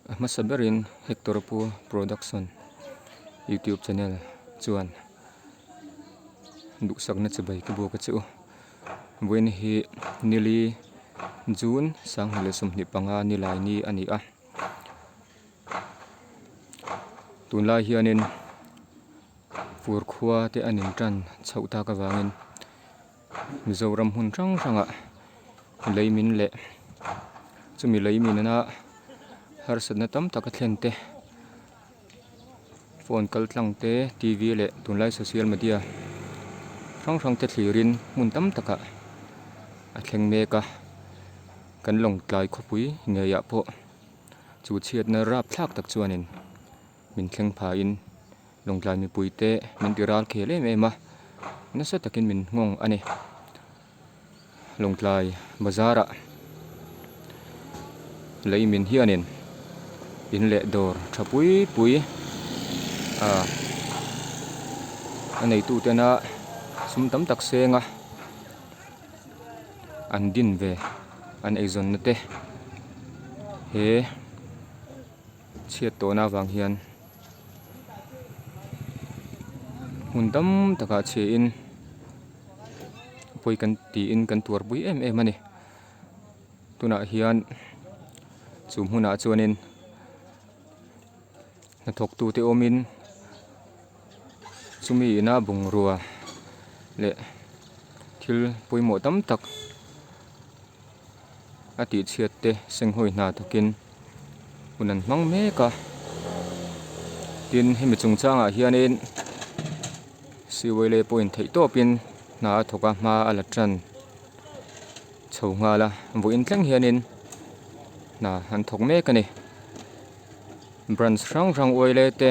A hmasa berin Hector Pu Production YouTube channel chuan duhsakna chibai ka buak a che u. Vawiin hi nili June 2025 nilai ni a ni a. Tunlai hianin fur khua te an intan chhoh tak avangin Mizoram hmun hrang hrangah lei min leh chumi lei min ina harsatna tam tak a thlen te phone kal tlang te t v leh tunlai social media hrang hrang te thlirin hmun tam takah a thleng mek a kan lawngtlai khawpui ngeiah pawh chu chhiatna rapthlak tak chuanin min thleng phahin. Lawngtlai mipuite min ti ral khel em em a, nasa takin min nghawng a ni. Lawngtlai bazarah lei min hianin in leh dawr tha pui pui ah a neitu tena sum tam tak seng a an din ve an eizawnna te he chhiat tawhna avang hian. Hmun tam takah chhe in pawi kan tiin kan tuar pui em em a ni tunah hian chu hmunah chuanin hnathawk tute awmin chumi ina bungrua leh thil pawimawh tam tak a tih chhiat te senghawi hna thawkin hun an hmang mek a tin hemi chungchangah hianin siwele pawhin theih tawpin hna a thawk a hma a la tan chho nghal a vawiin thleng hianin hna an thawk mek a ni branch hrang hrang uaile te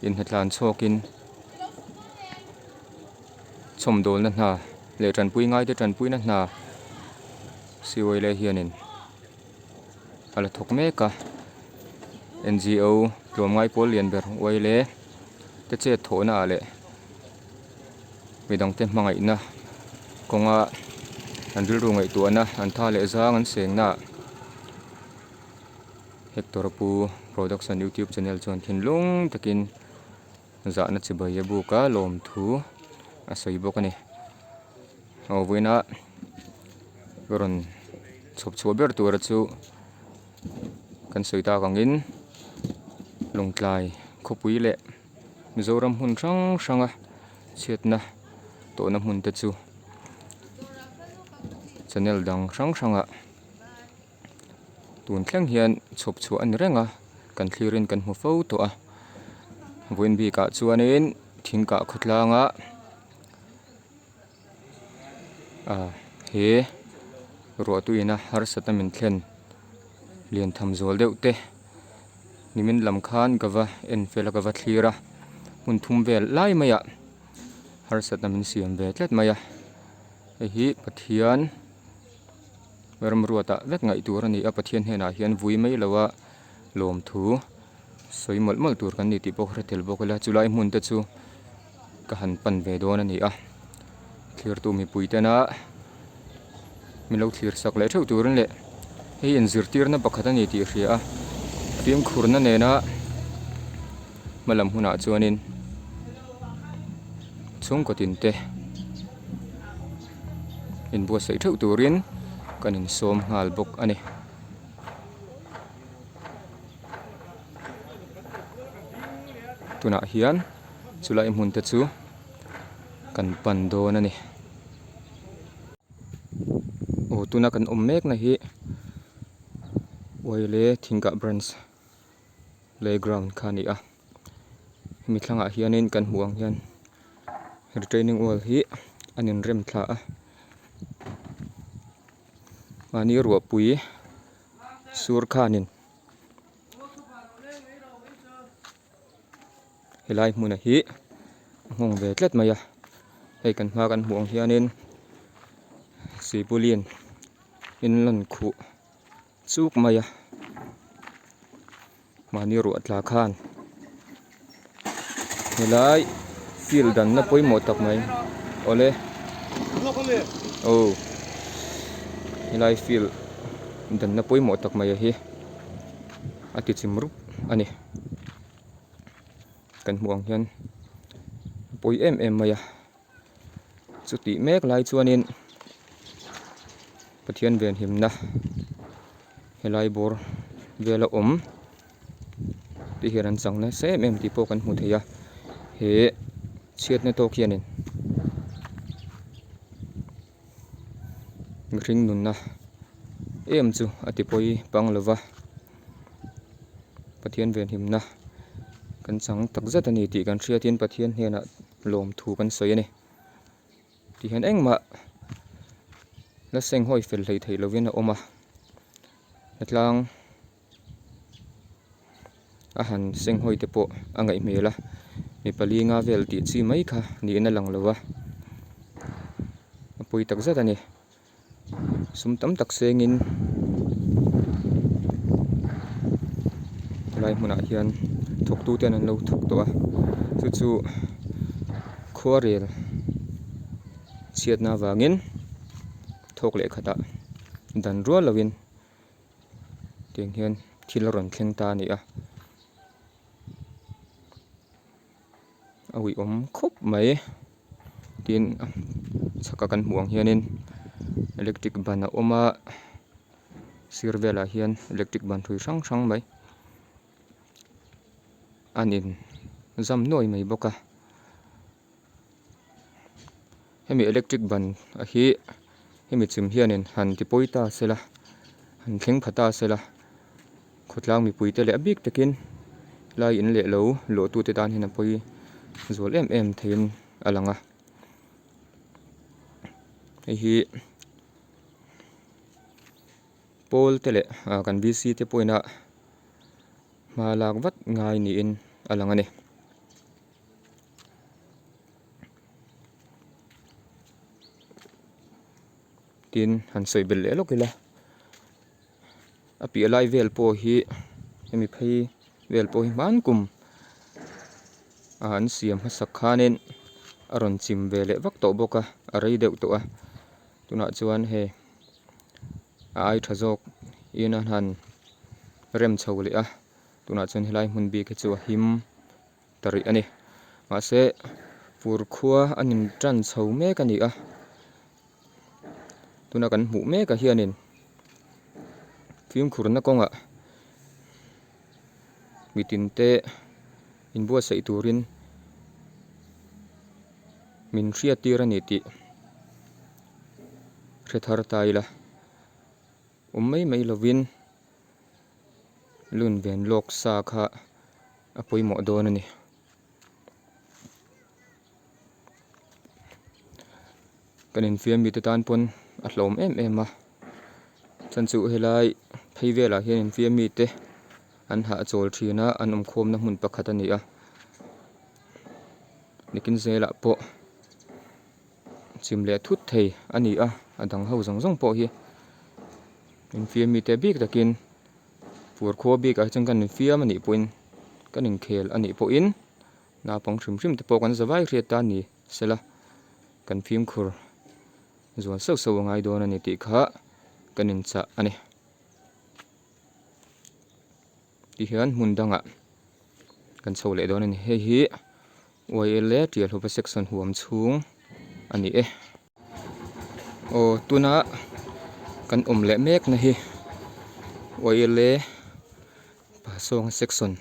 inhnatlan chhawkin. Chhawmdawlna hna leh tanpui ngaite tanpuina hna Siwele hianin a la thawk mek a, NGO tlawmngai pawl lian ber Uaile te chet thawhna ah leh midangte hmangaihna kawnga an rilru ngaihtuahna an tha leh zang an sengna ah Hector Pu Production YouTube channel chuan thinlung takin. Zahna chibai a buk a lawmthu a sawi bawk a ni. Aw vawiina rawn chhawp chhuah ber tura chu kan sawi tak angin Lawngtlai khawpui leh Mizoram hmun hrang hranga chhiatna tawhna hmun te chu channel dang hrang hrangah Tun thleng hian chhawp chhuah a ni reng a, kan thlirin kan hmu fo tawh a. Vawiin bikah chuanin thingkah khawtlanga ah he ruahtuina harsatna min thlen lian tham zual deuh te nimin lam khan ka va en fel a ka va thlir a, hmun thum vel lai maiah harsatna min siam ve tlat mai a, hei hi Pathian. Ramruatah vek ngaih tur a ni a, Pathian hnenah hian vui mai lo a lawmthu sawi mawlh mawlh tur kan ni tih pawh ka hre tel bawk ila, chulai hmun te chu ka han pan ve dawn a ni a, thlirtu mipui tena min lo thlir sak leh theuh turin leh hei inzirtirna pakhat a ni tih hria a, fimkhurna nena hmalam hunah chuanin chhungkaw tin te. Inbuatsaih theuh turin kan insawm nghal bawk a ni. Tunah hian chulai hmun te chu kan pan dawn a ni. Aw tuna kan awm mek na hi Uaile Thingkah Branch playground kha a ni a. Hemi thlangah hianin kan hmuh ang hian retaining wall hi an inrem thla a mahni ruahpui sur khanin helai hmunah hi a nghawng ve tlat mai a hei kan hma kan hmuh ang hianin sipulin in lan khuh chuk mai a. Mahni ruah tla khan helai field danna pawimawh tak mai awle aw helai field danna pawimawh tak mai a hi. A ti chim rup a ni. Kan hmuh ang hian a pawi em em mai a. Chutih mek lai chuanin Pathian venhimna helai bawr vela awm te hian an chang nasa em em tih pawh kan hmu thei a. He chhiatna tawk hianin mihring nunna em chu a ti pawi pang lo va Pathian venhimna kan chang tak zet a ni tih kan hriatin Pathian hnenah lawmthu kan sawi a ni tihian engmah la senghawi fel hlei theih lovin a awm a hnatlang a han senghawi te pawh a ngaih hmel a mi pali nga vel tih chi mai kha niin a lang lo a a pawi tak zet a ni. Sum tam tak sengin helai hmunah hian thawktu ten an lo thawk tawh a chu chu khuarel chhiatna avangin thawk leh khatah dan rual loin tiang hian thil a rawn thleng ta a ni a. A uiawm khawp mai tin chhaka kan hmuh ang hianin electric ban a awm a sir velah hian electric ban hrui hrang hrang mai a nin zam nuai mai bawk a hemi electric ban a hi hemi chim hianin han ti pawi ta sela han thleng pha ta sela. Khawtlang mipuite leh a bik takin lai in leh lo luahtute tan hian a pawi zual em em theiin a lang a hei hi pawl te leh ah kan V C te pawhin a hma lak vat ngai niin a lang a ni. Tin han sawi belh leh lawk ila. A piah lai vel pawh hi hemi phei vel pawh hi hman kum ah an siam hmasak khanin a rawn chim ve leh vak tawh bawk a a rei deuh tawh a tunah chuan hei a ai tha zawk in an han rem chho leh a tunah chuan helai hmun bik hi chu a him ta rih a ni mahse fur khua a nin tan chho mek a ni a. Tuna kan hmuh mek ah hianin fimkhurna kawngah mitin te inbuatsaih turin min hriat tir a ni tih hre thar ta ila awm mai mai lovin lun ven lawk sa kha a pawimawh dawn a ni. Kan infiam mite tan pawn a hlawm em em a chhan chu helai phei velah hian infiam mite an hahchawl thin a an awmkhawmna hmun pakhat a ni a nikin zelah pawh chim leh thut thei a ni a a dang ho zawng zawng pawh hi infiam mite bik takin fur khua bikah hi chuan kan infiam a nih pawhin kan inkhel a nih pawhin. Naupang hrim hrim te pawh kan za vai hriat ta ni sela kan fimkhur zual sauh sauh a ngai dawn a ni tih kha kan inchah a ni. Tihian hmun dangah kan chho leh dawn a ni. Hei hi YLA Tialhupa section huam chhung a ni e. Aw tuna kan awm leh mek na hi YLA Pasawnga section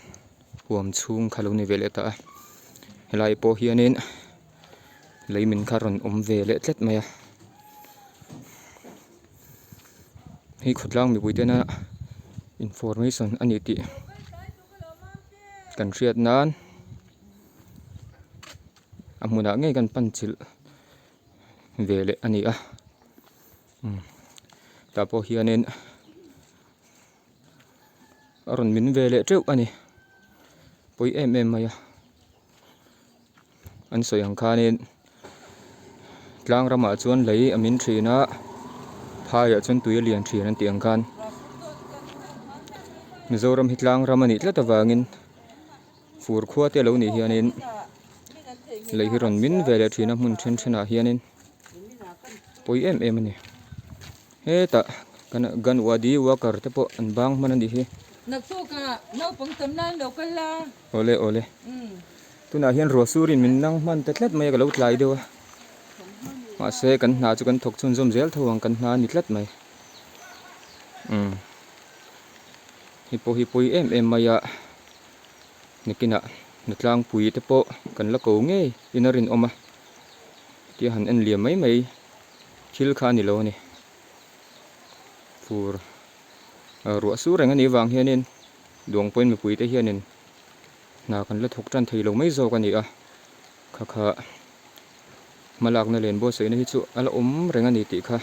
huam chhung kha lo ni ve leh ta a helai pawh hianin lei min kha rawn awm ve leh tlat mai a hei khawtlang mipui tena information a ni tih kan hriat nan a hmunah ngei kan pan chilh ve leh a ni a tah pawh hianin. A rawn min ve leh teuh a ni pawi em em mai a an sawi ang khanin tlang ramah chuan lei a min thin a phaiah chuan tui a lian thin an tih ang khan Mizoram hi tlang ram a nih tlat avangin fur khua te a lo nih hianin lei hi rawn min ve leh thin a hmun then thenah hianin pawi em em a ni. Hetah kan Ganwadi worker te pawh an bang hman a nih hi. Naktukah naupang tam nan lo kal la. Awle awle. Tunah hian ruah surin min nang hman ta tlat mai a ka lo tlai deuh a. Mahse kan hna chu kan thawk chhunzawm zel tho ang kan hna a ni tlat mai. Umm. Hei pawh hi pawi em em mai a. Nakinah hnatlangpui te pawh kan la ko ngei in a rinawm a. Tia han en liam mai mai thil kha a ni lo a ni. Fur ruah sur reng a nih vang hianin duang pawhin mipui te hianin hna kan la thawk tan thei lo mai zawk a ni a. Kha kha hmalakna len buatsaihna hi chu a la awm reng a ni tih kha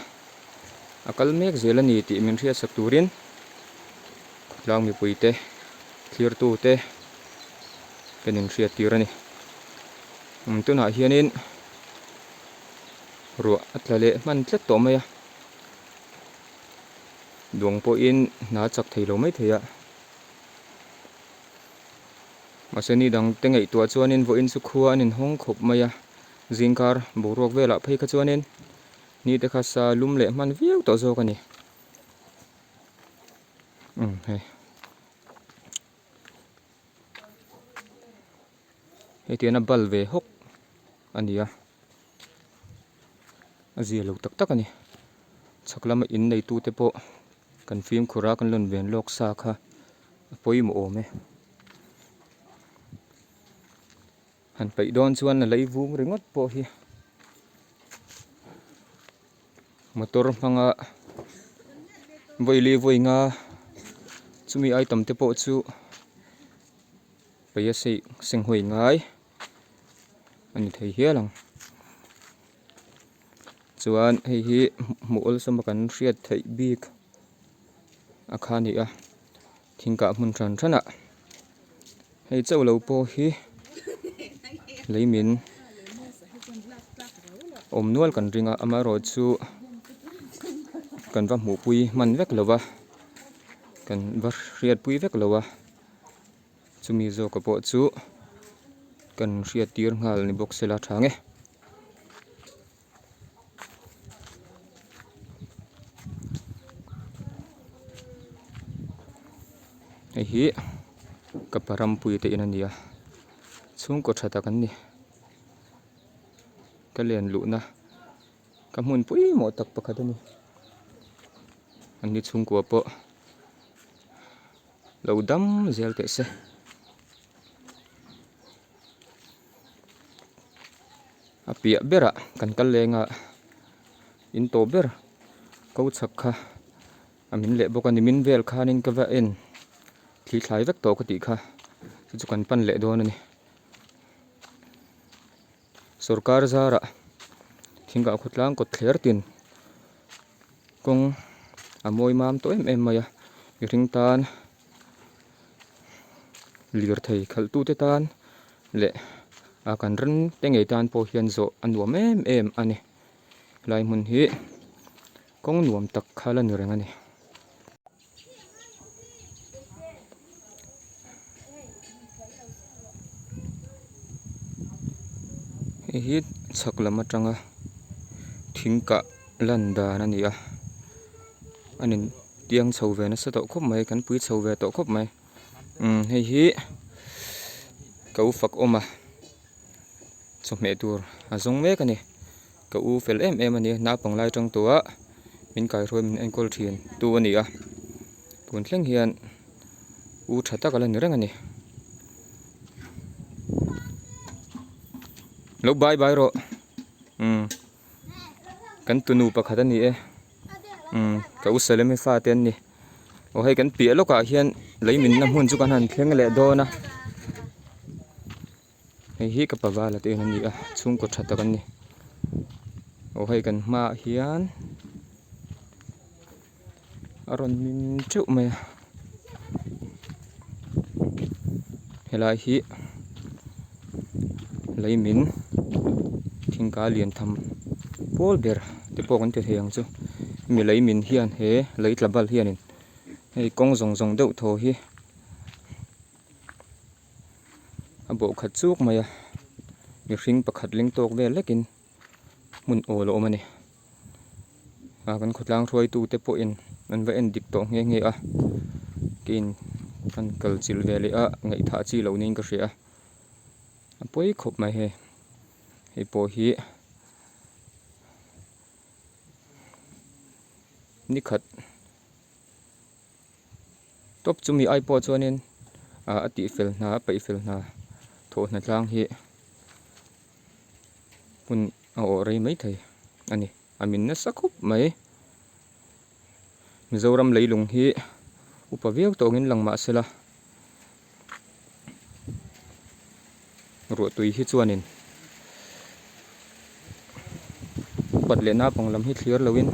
a kal mek zel a ni tih min hriatsak turin khawtlang mipui te thlirtu te kan inhriat tir a ni. Tunah hianin ruah a tla leh hman tlat tawh mai a, duang pawhin hna a chak thei lo maithei a. Mahse ni dang te ngaihtuah chuanin vawiin chu khua an inhawng khawp mai a, zingkar boruak velah phei kha chuanin ni te kha sa lum leh hman viau tawh zawk a ni. Umm hei. Hei tian a bal ve hawk a ni a, a zia lo tak tak a ni. Chhak lama in neitute pawh kan fimkhur a kan lawn ven lawk sa kha a pawimawh awm e. Han peih dawn chuan a lei vung ringawt pawh hi motor hmanga vawi li vawi nga chumi item te pawh chu peih a sei senghawi ngai a ni thei hial ang chuan hei hi hmuh awlsam a kan hriat theih bik a kha a ni a thingkah hmun hran hran ah hei chauh lo pawh hi lei min awm nual kan ring a amaherawhchu kan va hmuhpui hman vek lo va kan va hriatpui vek lo a. Chumi zawka pawh chu kan hriat tir nghal ni bawk sela tha nge. Hei hi ka pa rampui te in a ni a, chhungkaw tha tak an ni. Ka len luhna ka hmun pawimawh tak pakhat a ni. An ni chhungkua pawh. Lo dam zel teh se. A piah berah kan kal leng a, in tawp ber ko chhak kha a min leh bawk a ni. Min vel khanin ka va en thli thlai vek tawh ka tih kha chu chu kan pan leh dawn a ni. Sorkar zarah thingkah khawtlang kawt thler tin. Kawng a mawi mam tawh em em mai a, mihring tan lirthei khalh tute tan leh a kan ram te ngei tan pawh hian zawh a nuam em em a ni. Helai hmun hi kawng nuam tak kha la ni reng a ni. Hei hi chhak lam atanga thing kah lan dan a ni a a nin tiang chho ve nasa tawh khawp mai kan pui chho ve tawh khawp mai umm hei hi ka u fak awm a chawhmeh tur a zawng mek a ni. Ka u fel em em a ni, naupang lai tang tawh a min kaihruai min enkawl thin tu a ni a, tun thleng hian u tha tak a la ni reng a ni. Lo bye bye rawh umm kan tunu pakhat a ni e umm ka u Salemi fate an ni aw hei kan piah lawkah hian lei minna hmun chu kan han thleng leh dawn a. Hei hi ka pavala te in a ni a chhungkaw tha tak an ni aw hei kan hmaah hian a rawn min teuh mai a helai hi lei min thingka lian tham pawl ber te pawh kan ti thei ang chu hemi lei min hian he lei tla bal hianin hei kawng zawng zawng deuh thaw hi. A bawh khat chuk mai a mihring pakhat ling tawk vel lekin hmun awl a awm a ni a kan khawtlang hruaitu te pawhin an va en dik tawh nghe nghe a keiin Han kal chilh ve leh a ngaihthah chi loh niin ka hria a a pawi khawp mai hei hei pawh hi nikhat tawp chumi ai pawh chuanin ah a tih fel hna a peih fel hna thawh hna tlang hi hun a awh rei maithei a ni a min nasa khawp mai. Mizoram leilung hi upa viau tawngin lang mah sela ruahtui hi chuanin upat leh naupang lam hi thlir loin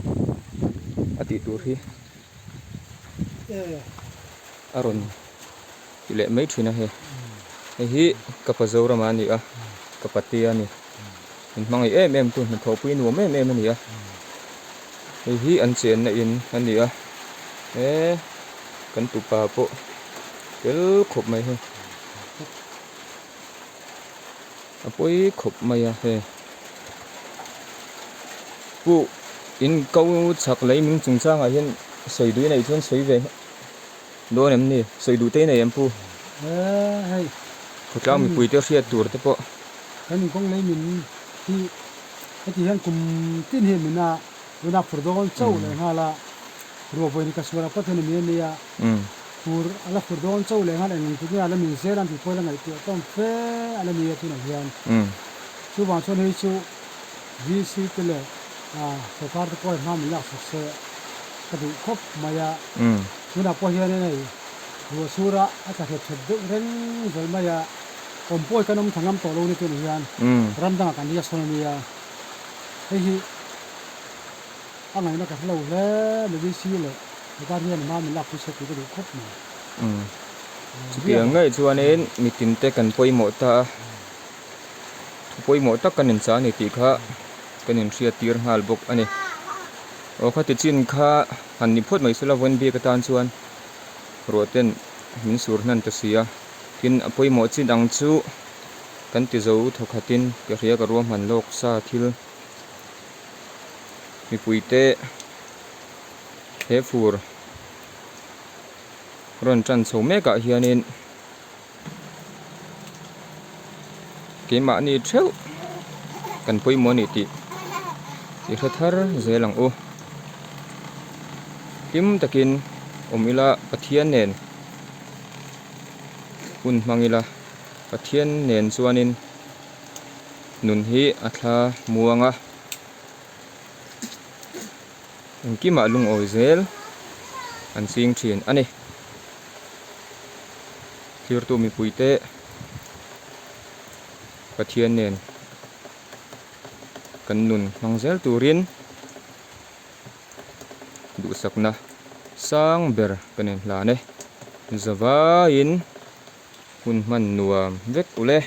a tih tur hi a rawn ti leh mai thin a hei. Hei hi ka pa Zorama a ni a, ka patea a ni. Min hmangaih em em tu hnathawhpui nuam em em a ni a. Hei hi an chenna in a ni a he kan tupa pawh tel khawp mai hei a pawi khawp mai a hei pu in ko chhak lei ming chungchang ah hian sawi duh i neih chuan sawi ve dawn em ni sawi duh te i nei em pu khawtlang mipui te hriat tur te pawh. Kan inkawng lei min hi heti hian kum tin hi min a tuna phur dawn chauh leh nghal a, ruah vawi ni ka sual ah pawt hian a mi a nia, phur a la phur dawn chauh leh nghal eng eng tute a la min zel ang tih pawh i la ngaihtuah tawm fe a la nia tunah hian. Chuvang chuan hei chu VC te leh sorkar te pawh hma min lak sak se ka duh khawp mai a, tunah pawh hian hei ruah sur a a tla hrep hrep deuh reng zel mai a. Awm pawi kan awm tha ngam tawh lo ni tunah hian ram dangah kan riak sawn a nia. Hei hi a ngaihna ka hre lo hle mai VC leh Sorkar hian hma min lakpui se tih ka duh khawp mai. Chutiang ngei chuanin mitin te kan pawimawh ta a, thu pawimawh tak kan inchah a ni tih kha kan inhriat tir nghal bawk a ni. Aw khati chin kha han ni phawt mai sela vawn bik atan chuan ruah ten min sur hnan ta si a. Tin, a pawimawh chi dang chu kan ti zo thawkhatin ka hria ka ruahman lawk sa thil mipuite he fur rawn tan chho mekah hianin keimahni theuh kan pawimawh a ni tih i hre thar zel ang u. Hlim takin awm ila Pathian nen. Hun hmang ila, Pathian nen chuanin nun hi a thla muang a, engkimah lungawi zel an ching thin a ni. Thirtu mipuite Pathian nen kan nun hmang zel turin Duhsakna sang ber ka nen hlan e. Zavaiin hun hman nuam vek ule.